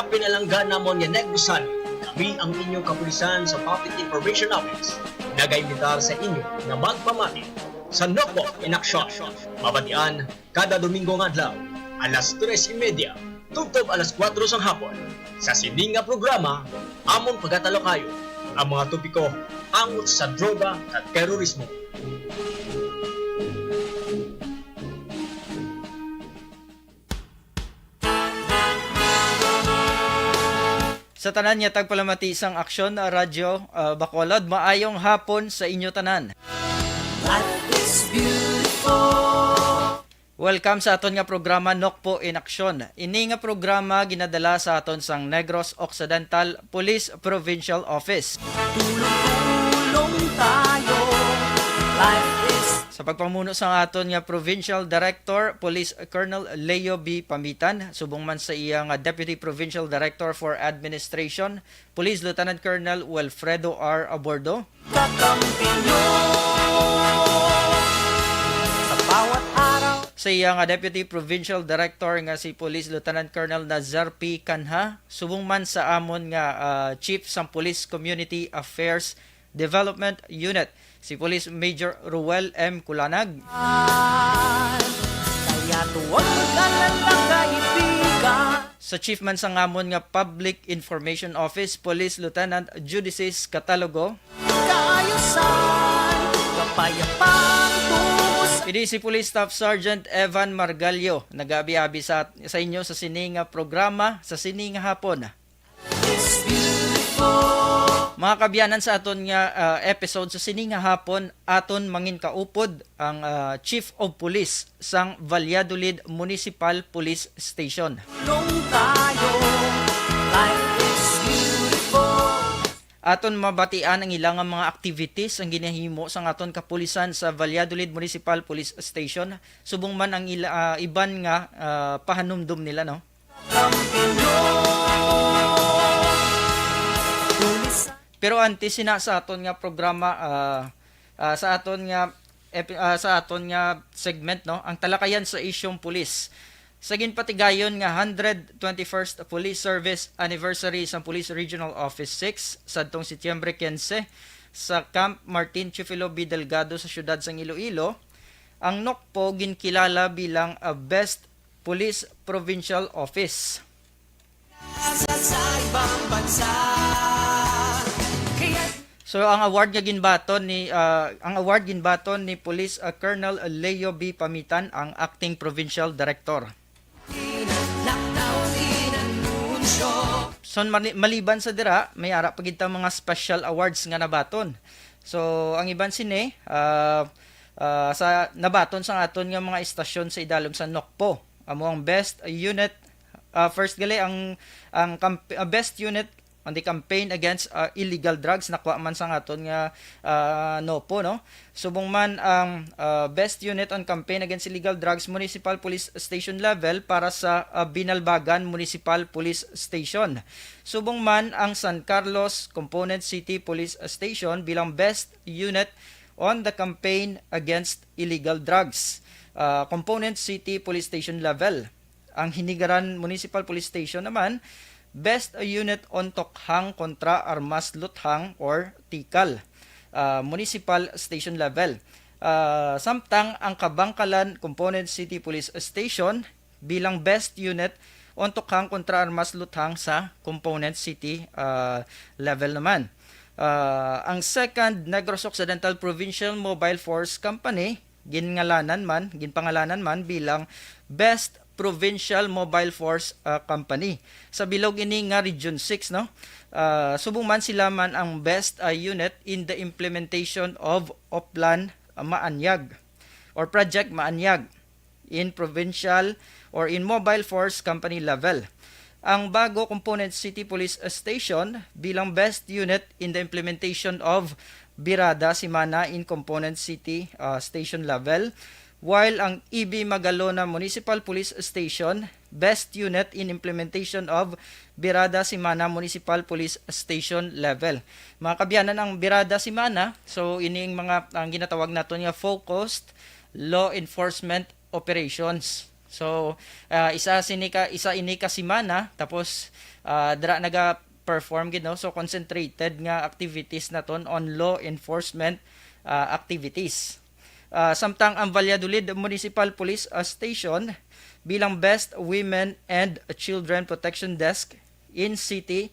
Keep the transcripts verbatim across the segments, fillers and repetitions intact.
Pinalangga namon nga Negros Hotline, kami ang inyong kapulisan sa Public Information Office. Nagaimbitar sa inyo nga magpamati sa Nokpo in Action. Mabatian kada Domingo nga adlaw, alas tres y media, tubtob alas kuwatro sang hapon. Sa sini nga programa, amon pagatalukayon ang mga topiko angot sa droga kag terorismo. Sa tanan nga tagpalamati sang Aksyon Radyo, ah, Bacolod, maayong hapon sa inyo tanan. Life is beautiful. Welcome sa aton nga programa, Nokpo in Aksyon. Ini nga programa ginadala sa aton sang Negros Occidental Police Provincial Office. Tulong-tulong tayo. Life is Sa pagpamuno sang aton nga Provincial Director, Police Colonel Leo B. Pamitan, subong man sa iya nga Deputy Provincial Director for Administration, Police Lieutenant Colonel Wilfredo R. Abordo, kakampi nyo sa bawat araw. Sa iya nga Deputy Provincial Director nga si Police Lieutenant Colonel Nazar P. Canha, subong man sa amon nga, ah, Chief sang Police Community Affairs Development Unit, si Police Major Ruel M. Kulanag. Kaya tuwag mag-alala, kaibigan. Sa chief man sang amon nga Public Information Office, Police Lieutenant Judicis Catalogo. Kaayusan, kapayapang tungo sa Ini si Police Staff Sergeant Evan Margallo, nag-abi-abi sa, sa inyo sa sini nga programa, sa sini nga hapon. It's beautiful. Mga kaabyanan, sa aton nga, ah, episode sa sini nga hapon, aton manginkaupod ang, ah, Chief of Police sang Valladolid Municipal Police Station. Tulong tayo. Life is beautiful. Aton mabatian ang ila nga mga activities ang ginahimo sang aton kapulisan sa Valladolid Municipal Police Station, subong man ang ila, ah, iban nga, ah, pahanumdom nila, no? Pero antes sina sa aton nga programa, ah, ah, sa aton nga epi-, ah, sa aton nga segment, no, ang talakayan sa isyung pulis. Sa ginpatigayon nga hundred twenty-first Police Service Anniversary sa Police Regional Office six sadtong Setyembre quince sa Camp Martin Teofilo B. Delgado sa siyudad sang Iloilo, ang NOCPO ginkilala bilang a Best Police Provincial Office. Sa, sa ibang bansa. Kaya So, ang award nga ginbaton ni, ah, ang award ginbaton ni Police, ah, Colonel Leo B. Pamitan, ang acting provincial director. Lockdown in anunsyo. So, mali-, maliban sa dira, may ara pa gid ta mga special awards nga nabaton. So, ang iban sini, ah, ah, sa nabaton sa aton nga mga istasyon sa idalom sa NOCPO. Amo ang best unit, ah, first gali ang, ang camp-, ah, best unit on the campaign against, ah, illegal drugs, nakuha man sa aton nga, ah, NOPO, no? Subong man ang, ah, best unit on campaign against illegal drugs, municipal police station level para sa, ah, Binalbagan Municipal Police Station. Subong man ang San Carlos Component City Police Station bilang best unit on the campaign against illegal drugs, ah, Component City Police Station level. Ang Hinigaran Municipal Police Station naman, best unit on Tokhang kontra Armas Luthang or TICAL, ah, municipal station level. Ah, samtang ang Kabangkalan Component City Police Station bilang best unit on Tokhang kontra Armas Luthang sa Component City, ah, level naman. Ah, ang second Negros Occidental Provincial Mobile Force Company, ginngalanan man, ginpangalanan man bilang Best Provincial Mobile Force, ah, Company. Sa bilog ini nga Region six, no? Ah, subong man sila man ang best, ah, unit in the implementation of Oplan, ah, Maanyag or Project Maanyag in provincial or in mobile force company level. Ang Bago Component City Police Station bilang best unit in the implementation of Birada Simana in Component City, uh, station level, while ang E B Magalona Municipal Police Station, best unit in implementation of Birada Simana Municipal Police Station level. Mga kaabyanan, ang Birada Simana, so ining mga, ang ginatawag naton nga focused law enforcement operations. So, ah, isa sini ka, isa ini ka semana, tapos, ah, dira naga-perform gid, no? So, concentrated nga activities naton on law enforcement, ah, activities. Ah, samtang ang Valladolid Municipal Police, ah, Station bilang Best Women and Children Protection Desk in city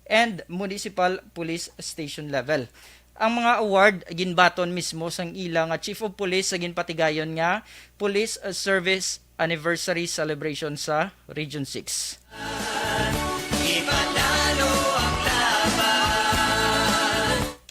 and municipal police station level. Ang mga award ginbaton mismo sang ila nga Chief of Police sa ginpatigayon nga Police Service Anniversary Celebration sa Region six.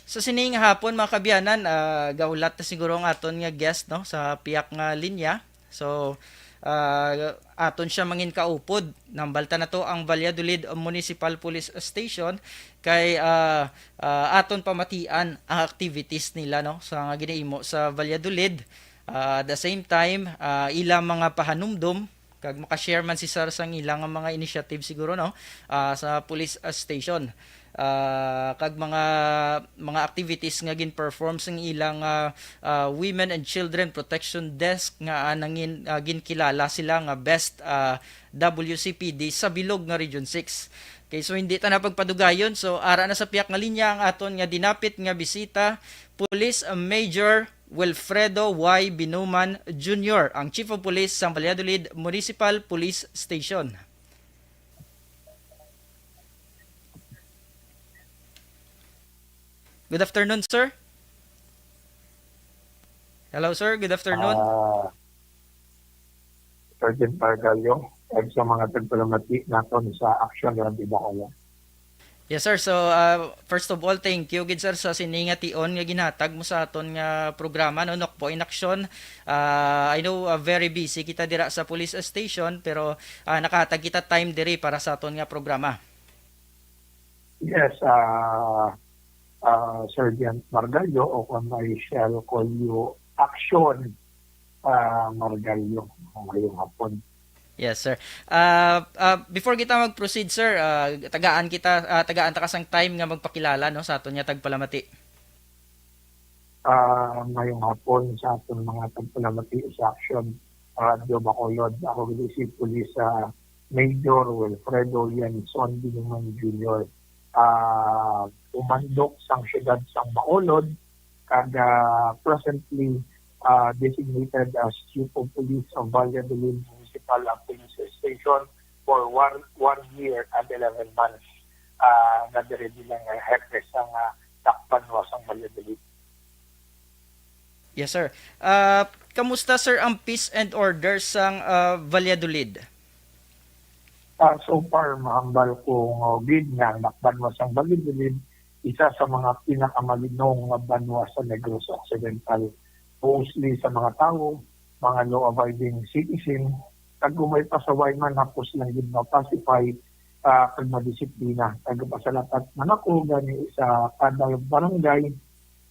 Sa sini nga hapon, mga kaabyanan, ah, gahulat na siguro ang aton nga guest, no, sa pihak nga linya. So, ah, aton siya mangin kaupod. Nambal ta na to ang Valladolid Municipal Police Station kay, ah, ah, aton pamatian ang activities nila, no, sa nga ginahimo sa Valladolid. Ah, at the same time, ah, ila mga pahanumdom kag makashare man si Sir sang ila nga mga initiative siguro, no, ah, sa police, ah, station. Ah, kag mga, mga activities nga gin-perform sang ilang, ah, ah, Women and Children Protection Desk nga, ah, nangin-, ah, ginkilala sila nga best, ah, W C P D sa bilog nga Region six. Okay, so hindi ta na pagpadugayon. So, ara na sa pihak nga linya ang aton nga dinapit nga bisita, Police Major Wilfredo Y Binuman Junior, ang Chief of Police sang Valladolid Municipal Police Station. Good afternoon, sir. Hello, sir. Good afternoon. Ah, Sergeant Margallo, kag sa mga tagpalamati naton sa Action Radio Bacolod. Yes, sir. So, ah, first of all, thank you gid, sir, sa sini nga tion nga ginhatag mo sa aton nga programa, no, Nokpo in Action. Ah, I know, ah, very busy kita dira sa police station, pero, ah, nakahatag kita time diri para sa aton nga programa. Yes, ah, ah, Sergeant Margallo, o kung I shall call you Action, ah, Margallo. Ngayong hapon. Yes, sir. Ah, ah, before kita mag-proceed, sir, ah, tagaan kita, ah, tagaan ta ka sang time nga magpakilala, no, sa aton nga tagpalamati. Ah, ngayong hapon sa aton mga tagpalamati sa Action Radio Bacolod, ako gid si Police, ah, Major Wilfredo Yanson Binuman Junior, ah, umandok sang siyudad sang Bacolod, kag, ah, presently, ah, designated as Chief of Police of Valladolid Municipal, ah, Police Station for one, one year and eleven months. Ah, nga diri bilang, ah, hepe sang, ah, dakbanwa sang Valladolid. Yes, sir. Ah, kamusta, sir, ang peace and order sang, ah, Valladolid? Ah, so far, mahambal ko nga gid nga ang dakbanwa sang Valladolid, isa sa mga pinakamalinong nga banwa sa Negros Occidental. Mostly sa mga tawo, mga law-abiding citizen, kag kung may pasaway man, hapos lang gid ma-pacify, ah, kag madisiplina. Nagapasalamat man ako gani sa kada barangay,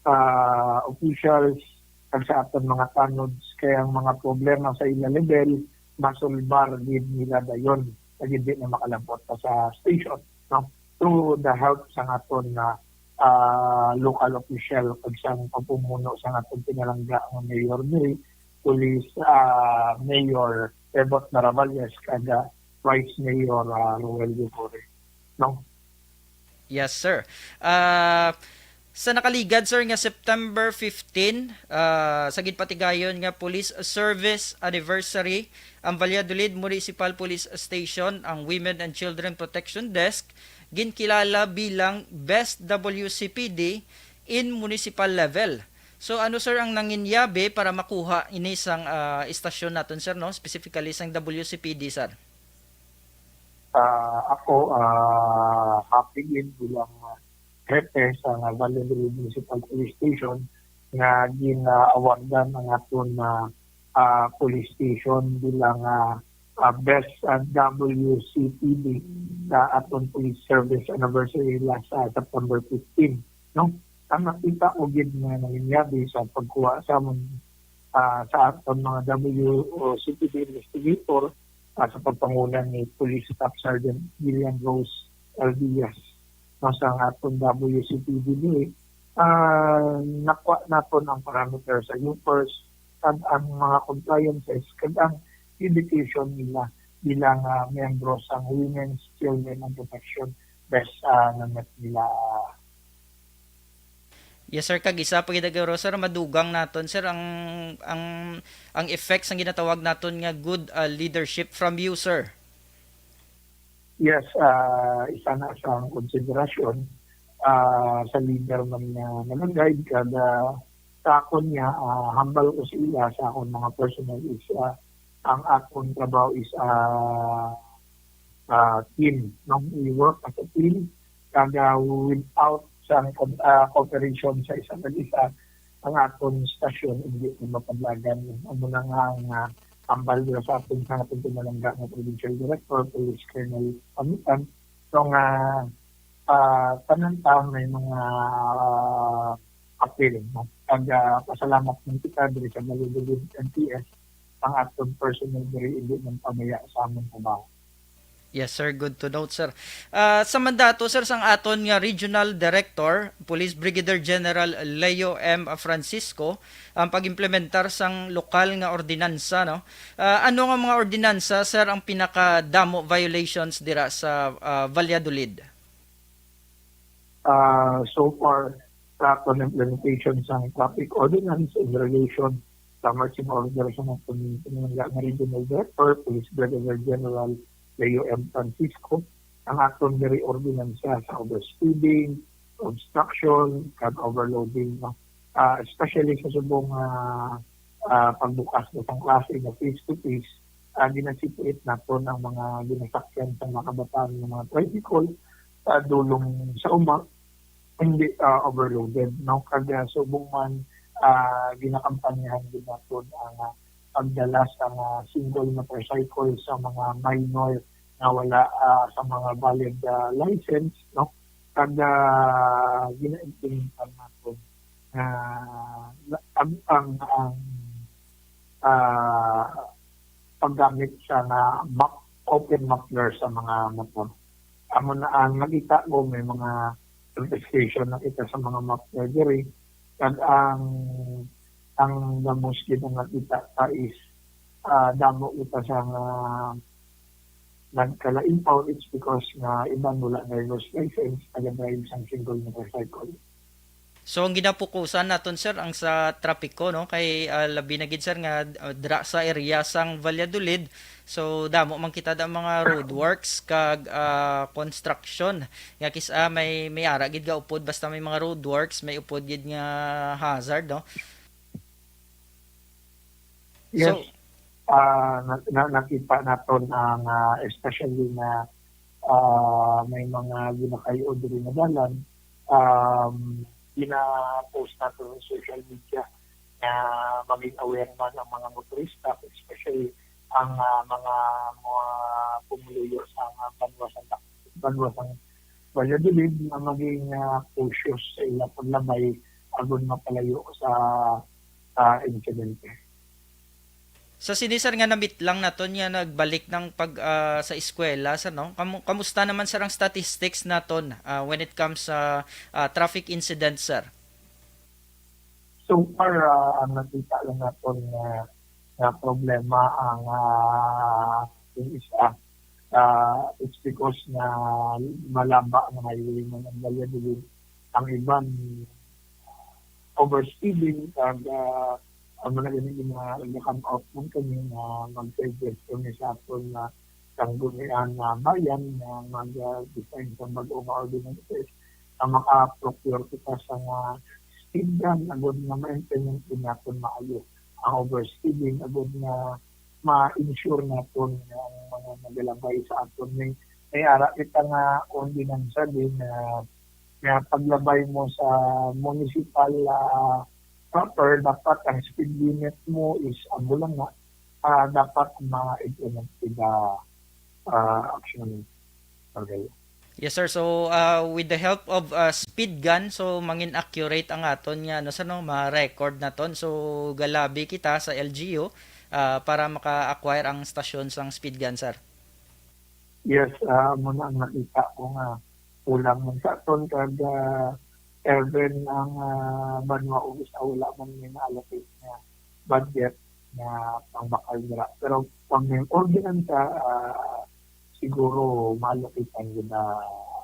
ah, officials, kag sa aton mga tanods, kay ang mga problema sa ila level, masulbar gid nila dayon, kag hindi na makalabot pa sa station, no? Through the help sa aton nga, ah, local official kag sa pamumuno sa aton pinalangga nga mayor diri, Police, ah, Mayor Ebot Naravalles, kag, ah, Vice Mayor, ah, Roel Vigore, no? Yes, sir. Ah, sa nakaligad, sir, nga September fifteen, ah, sa ginpatigayon nga Police Service Anniversary, ang Valladolid Municipal Police Station, ang Women and Children Protection Desk, ginkilala bilang Best W C P D in Municipal Level. So, ano, sir, ang nanginyabi para makuha ini sang, ah, istasyon naton, sir, no? Specifically sang W C P D, sir? Ah, ako, ah, happy gid bilang, ah, hepe sa Valladolid Municipal Police Station nga gin-awardan ang aton, ah, ah, police station bilang, ah, ah, best, ah, W C P D sa aton police service anniversary last, ah, September fifteen, no? Ang nakita ko gid nga nangyari sa pagkuha sa amon, ah, sa aton mga W C P D investigator, ah, sa pagpanguna ni Police Staff Sergeant Gillian Rose Albias, no, sa aton W C P D, ah, nakuha naton ang parameter sa U first, kag ang mga compliances, kag ang dedication nila bilang ah, miyembro sa Women's, Children and Protection Best ah, na met nila. Yes, sir. Kag isa pa gid, sir, madugang naton, sir, ang ang ang effects ang ginatawag naton nga good uh, leadership from you, sir. Yes, uh, isa na sa konsiderasyon uh, sa leader man nga nag-guide kada sa akon nga uh, hambal ko sa ila sa akon mga personal is uh, ang akon trabaho is uh, uh, team. No? We work as a team. Kag uh, without sa uh, cooperation sa isa kag isa, ang aton stasyon hindi na mapadlagan. Amo na nga ang uh, ambal dira sa aton sa aton pinalangga nga provincial director, Police Colonel Pamitan. So nga uh, tanan ta may mga uh, appeal. No? Kag uh, pasalamat man kita diri sa Valladolid M P S ang aton personnel diri hindi man pamaya sa among trabaho. Yes, sir. Good to note, sir. Uh, sa mandato, sir, sang aton nga Regional Director, Police Brigadier General Leo M. Francisco, ang pag-implementar sang lokal nga ordinansa, no? Uh, ano nga mga ordinansa, sir, ang pinakadamo violations dira sa uh, Valladolid? Uh, so far, sa aton implementation sang traffic ordinance in relation sa marching order sa mga pamilya nga Regional Director, Police Brigadier General Leo M. Francisco, ang aton diri ordinansa sa overspeeding, obstruction, kag overloading. No? Uh, especially sa subong uh, uh, pagbukas na sang klase nga face-to-face, uh, ginasipuit naton ang mga ginasakyan sa mga kabataan nga mga tricycle sa dulong sa uma hindi uh, overloaded, no? Kag uh, subong man uh, ginakampanyahan din naton ang uh, pagdala sa uh, single motorcycle sa mga minor na wala uh, sa mga valid uh, license, no? Kag uh, gina-implementar naton nga uh, ang ang, ang uh, paggamit sa nga map, open muffler sa mga motor. Amo na ang nakita ko, may mga confiscation na kita sa mga muffler diri. Kag ang ang the most kita nakita pa is uh, damo kita sa nga nagkalainpaw, it's because nga iban wala driver's license, taga-drive sang single motorcycle. So ang ginapukusan naton, sir, ang sa trapiko, no, kay uh, labi na gid, sir, nga uh, dra sa area sang Valladolid. So damo man kita da mga roadworks kag uh, construction. Nga kis uh, may may ara gid ga upod basta may mga roadworks, may upod gid nga hazard, no. Yes. So, uh, na, na, nakita naton ang uh, especially na uh, may mga ginakayo diri nga dalan, um, gina-post nato sa social media na maging aware man ang mga motorista, especially ang uh, mga mga pumuluyo sa uh, banwa sa banwa sa Valladolid na maging uh, cautious sa ilang paglabay agud mapalayo sa uh, insidente. Sa sini, sir, nga namitlang naton nga nagbalik ng pag uh, sa eskwela, sir, no? Kamu, kamusta naman, sir, ang statistics naton uh, when it comes sa uh, traffic incidents, sir? So far, uh, ang nakita lang naton nga nga problema ang uh, yung isa. Uh, it's because na malaba ang highway man ang Valladolid. Ang iban overspeeding kag uh, ang mga ganun yung mga nag-come out man kami na mag-suggest kami sa aton na sanggunian na bayan na mag-design sa bago nga ordinances na maka-procure kita sa mga speed gun agud nga ma-implement din natin maayo ang overspeeding agud nga ma-ensure naton nga ang mga nagalabay sa aton may may ara kita nga ordinansa din na nga paglabay mo sa municipal uh, proper dapat ang speed limit mo is amo lang nga uh, dapat ma-implement sa uh, action. Okay. Yes, sir. So, uh, with the help of uh, speed gun, so mangin accurate ang aton nga ano sa no, ma-record naton. So, galabi kita sa L G U uh, para maka-acquire ang stasyon sang speed gun, sir. Yes, uh, mo na ang nakita ko nga kulang man sa aton kag uh, even ang uh, banwa ug sa wala man may na-allocate nga budget nga pangbakal dira. Pero kung may ordinansa, ah, siguro malapitan gid na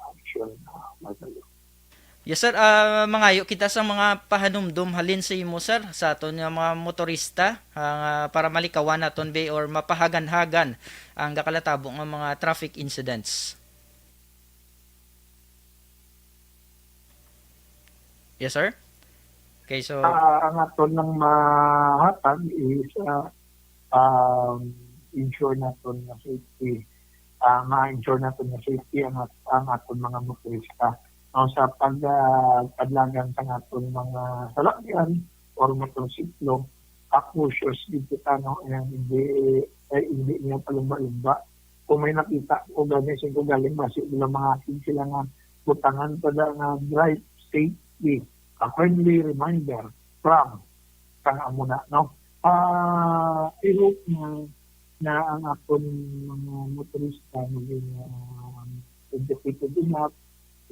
action, ah, Marcelo. Yes, sir. Ah, mangayo kita sa mga pahanumdom halin sa imo, sir, sa aton nga mga motorista, ah, para malikawan naton be or mapahagan-hagan ang gakalatabo nga mga traffic incidents. Yes, sir. Okay, so Ah, ang aton lang mahatag is, ah, um, ensure naton nga safety. Ah, ma-ensure naton nga safety ang at-, ang aton mga motorista. No, sa pag, ah, padlagan sa aton mga salakyan or motorsiklo, ah, cautious gid kita, no, and hindi, eh, hindi niya palumba-lumba. Kung may nakita ko gani, sing ko galing, basi nila mga akin sila nga butangan pa da nga drive safety, a friendly reminder from sang amo na, no? Ah, I hope na, na ang aton mga motorista maging, ah, educated enough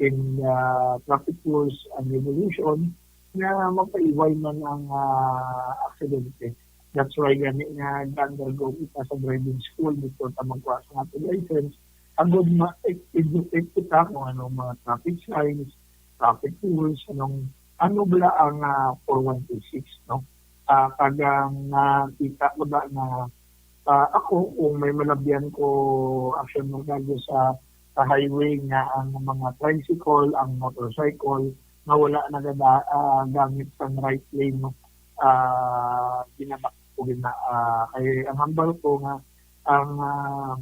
in the traffic rules and regulation na mapaiway man ang, ah, aksidente. That's why gani nga nag-undergo kita sa driving school before ta magkuha sa aton license. Agod ma-educate kita kung ano mga traffic signs, traffic rules, anong, ano bala ang, ah, four one two six, no? Ah, kag ang nakita ko ba na, ah, ako, kung may malabyan ko, Action Morgado, sa, sa highway nga ang mga tricycle, ang motorcycle, nga wala nagada-, ah, gamit sang right lane, no? Ah, ginabak ko gid na, ah, kay ang hambal ko nga ang, ah,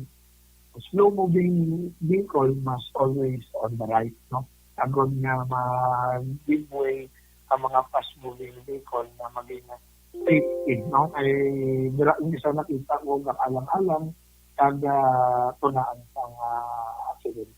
slow moving vehicle must always on the right, no? Agod nga mag-give way ang mga fast moving vehicle na maging safety, no? Kay dira ang isa nakita ko nga alang-alang kag, ah, tunaan sang, ah, aksidente.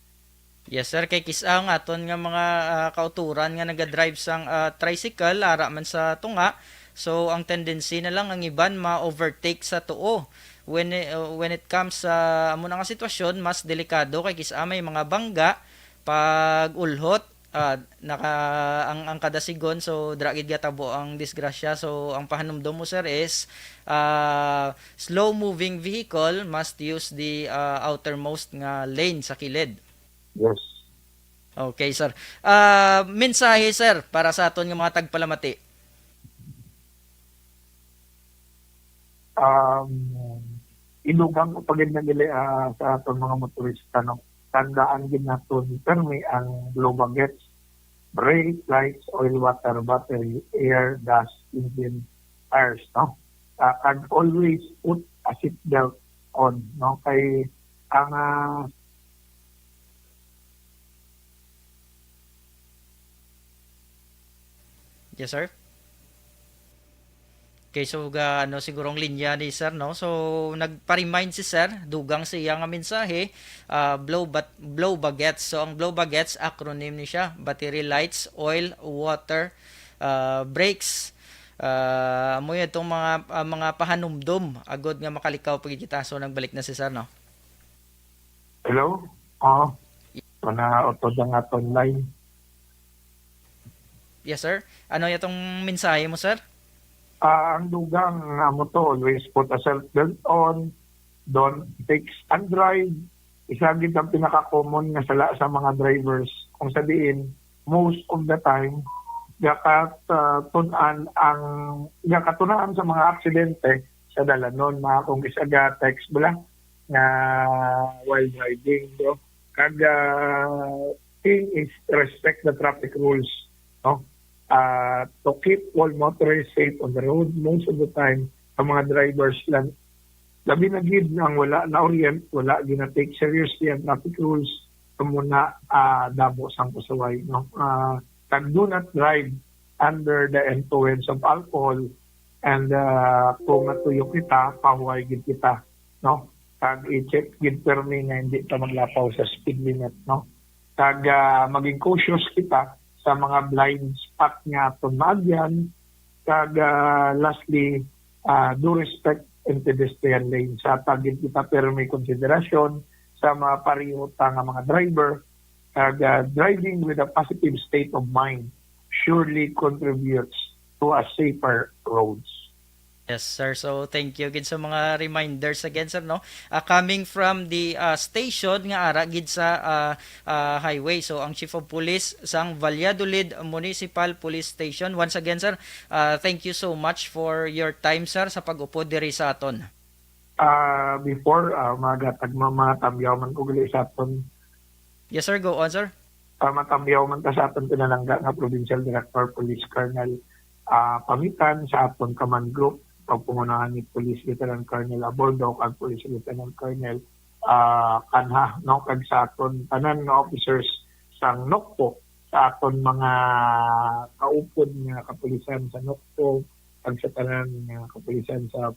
Yes, sir. Kay kis-a ang aton nga mga, ah, kauturan nga nagadrive sang, ah, tricycle ara man sa tunga. So ang tendency na lang ang iban ma-overtake sa tuo. When i-, uh, when it comes sa amo na nga sitwasyon, mas delikado kay kis-a may mga bangga pag ulhot, ah, naka ang, ang kada sigon, so dira gid gatabo ang disgrasya. So ang pahanumdom mo, sir, is, ah, slow moving vehicle must use the, ah, outermost nga lane sa kilid. Yes. Okay, sir. Ah, mensahe, sir, para sa aton nga mga tagpalamati. Um, idugang ko pa gid na dili, ah, sa aton mga motorista, no? Tandaan gid naton permi ang blue baguettes, brake, lights, oil, water, battery, air, gas, engine, tires, no? Ah, kag always put a seat belt on, no? Kay ang, ah, Yes, sir. Okay, so ga ano siguro ang linya ni sir, no? So nagpa-remind si sir, dugang sa iya nga mensahe, ah, blow bat blow baguettes. So ang blow baguettes, acronym ni siya, battery, lights, oil, water, ah, brakes. Ah, amo yun itong mga, ah, mga pahanumdom agod nga makalikaw pa gid kita. So nagbalik na si sir, no? Hello? Oh, wala, utod ang aton line. Yes, sir. Ano yung itong mensahe mo, sir? Ah, ang dugang nga mo to, always put a seat belt on, don't text and drive. Isa gid ang pinaka-common nga sala sa mga drivers, kung sa diin, most of the time, gakat-, ah, tun-an ang, gakatunan sa mga aksidente sa dalanon, mga kung isa ga-text bala nga while driving, bro. Kag, ah, thing is respect the traffic rules, no? Ah, to keep all motorists safe on the road, most of the time, ang mga drivers lang, labi na gid ang wala na-orient, wala gina-take seriously ang traffic rules, amo na, ah, damo sang pasaway, no? Ah, kag do not drive under the influence of alcohol, and, ah, kung matuyo kita, pahuway gid kita, no? Kag i-check gid permi nga hindi ta maglapaw sa speed limit, no? Kag, ah, maging cautious kita sa mga blind spot nga aton maagyan. Kag, ah, lastly, ah, do respect in pedestrian lane. Sa tagid kita permi konsiderasyon sa mga pareho ta nga mga driver, kag, ah, driving with a positive state of mind surely contributes to a safer roads. Yes, sir. So, thank you gid sa mga reminders again, sir, no? Ah, coming from the, ah, station nga ara gid sa, ah, ah, highway. So, ang Chief of Police sang Valladolid Municipal Police Station. Once again, sir, ah, thank you so much for your time, sir, sa pag-upod diri sa aton. Ah, before, ah, magatag ma-, matamyaw man ko gali sa aton. Yes, sir. Go on, sir. Ah, matamyaw man ta sa aton pinalangga nga Provincial Director Police Colonel, ah, Pamitan, sa aton command group, pagpangunahan ni Police Lieutenant Colonel Abordo, kag Police Lieutenant Colonel, ah, Kanha, no, kag sa aton tanan nga officers sang NOCPO, sa aton mga kaupod nga kapulisan sa NOCPO, kag sa tanan nga kapulisan sa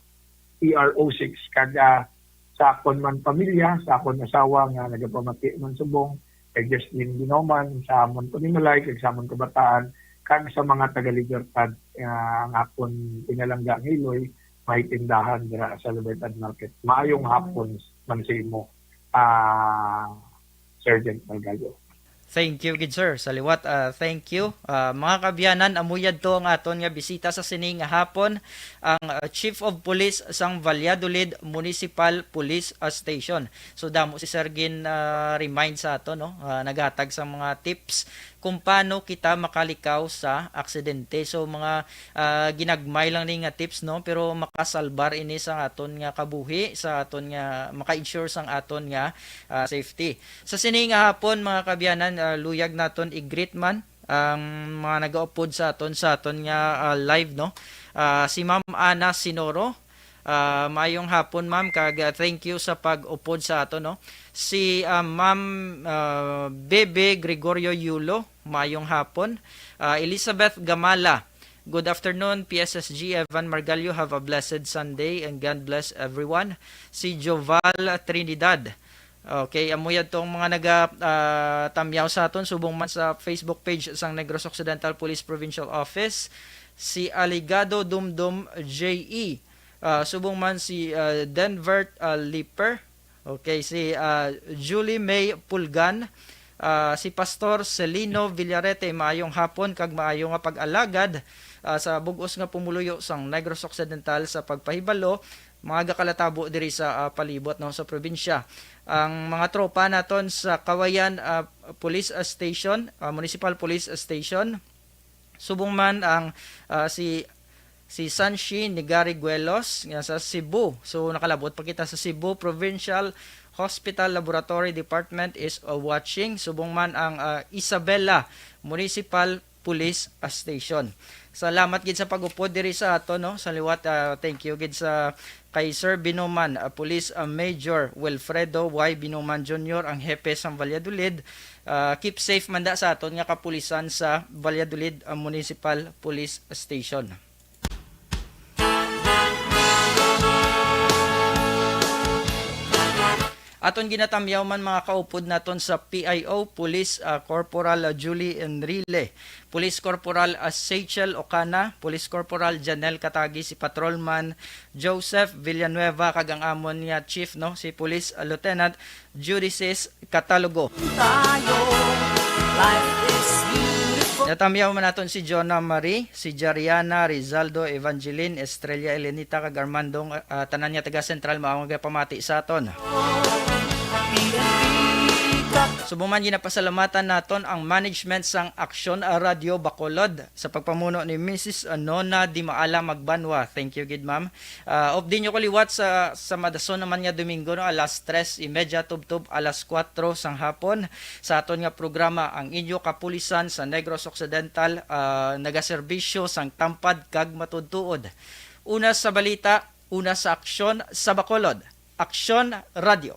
P R O six, kag, ah, sa akon man pamilya, sa akon asawa nga nagapamati man subong, kay Justin Binoman, sa amon panimalay, kag sa amon kabataan, kag sa mga taga-Libertad, ah, ang akon pinalangga nga Iloy, may tindahan dira sa Libertad Market. Maayong hapon man sa imo, ah, Sergeant Margallo. Thank you gid, sir. Sa liwat, ah, thank you. Ah, mga kaabyanan, amo yadto ang aton nga bisita sa sini nga hapon, ang, ah, Chief of Police sang Valladolid Municipal Police, ah, Station. So, damo si sir gin, ah, remind sa aton, no? Ah, naghatag sa mga tips kung paano kita makalikaw sa aksidente. So, mga, ah, ginagmay lang ni nga tips, no? Pero makasalbar ini sa aton nga kabuhi, sa aton nga, maka-ensure sang aton nga, ah, safety. Sa sini nga hapon, mga kaabyanan, ah, luyag naton i-greet man ang mga nagaupod sa aton, sa aton nga, ah, live, no? Ah, si Ma'am Ana Sinoro, ah, maayong hapon, ma'am, kag, ah, thank you sa pag-upod sa aton, no? Si, ah, Ma'am, ah, Bebe Gregorio Yulo, maayong hapon. Ah, Elizabeth Gamala, good afternoon, P S S G Evan Margallo, have a blessed Sunday and God bless everyone. Si Joval Trinidad, okay, amo yadto ang mga naga, ah, tamyaw sa aton subong man sa Facebook page sang Negros Occidental Police Provincial Office, si Aligado Dumdum J E, ah, subong man si, ah, Denvert, ah, Liper, okay, si, ah, Julie May Pulgan, ah, si Pastor Celino Villarete. Maayong hapon kag maayo nga pag-alagad, ah, sa bug-os nga pumuluyo sang Negros Occidental sa pagpahibalo mga gakalatabo diri sa, ah, palibot, no, sa probinsya. Ang mga tropa naton sa Kawayan, ah, Police, ah, Station, ah, Municipal Police Station, subong man ang, ah, si, si Sanshi Nigariguelos nga sa Cebu. So, nakalabot pa kita sa Cebu Provincial Hospital Laboratory Department is, ah, watching. Subong man ang, ah, Isabela Municipal Police, ah, Station. Salamat gid sa pag-upod diri sa ato, no? Sa liwat, ah, thank you gid sa kay Sir Binuman, ah, Police, ah, Major Wilfredo Y Binuman Junior, ang hepe sang Valladolid. Ah, keep safe man da sa aton nga kapulisan sa Valladolid, ah, Municipal Police Station. Aton ginatamyaw man mga kaupod naton sa P I O, Police, ah, Corporal, ah, Julie Enrile, Police Corporal, ah, Seychelle Ocana, Police Corporal Janelle Katagi, si Patrolman Joseph Villanueva, kag ang amon nga chief, no, si Police, ah, Lieutenant Judices Catalogo. Tayo, life is beautiful. Natamyaw man naton si Jonah Marie, si Jariana, Rizaldo, Evangeline, Estrella, Elenita, kag Armando, ah, tanan nga taga Central, mao nga pamati sa aton. Subong man, ginapasalamatan naton ang management sang Aksyon Radio Bacolod sa pagpamuno ni Missus Nona Dimaala Magbanwa. Thank you gid, ma'am. Ah, update nyo ko liwat sa, sa madason naman nga Domingo, no, alas tres y media tubtob alas kuwatro sang hapon sa aton nga programa, ang inyo kapulisan sa Negros Occidental, ah, nagaserbisyo sang tampad kag matuod-tuod. Una sa balita, una sa aksyon sa Bacolod. Aksyon Radio.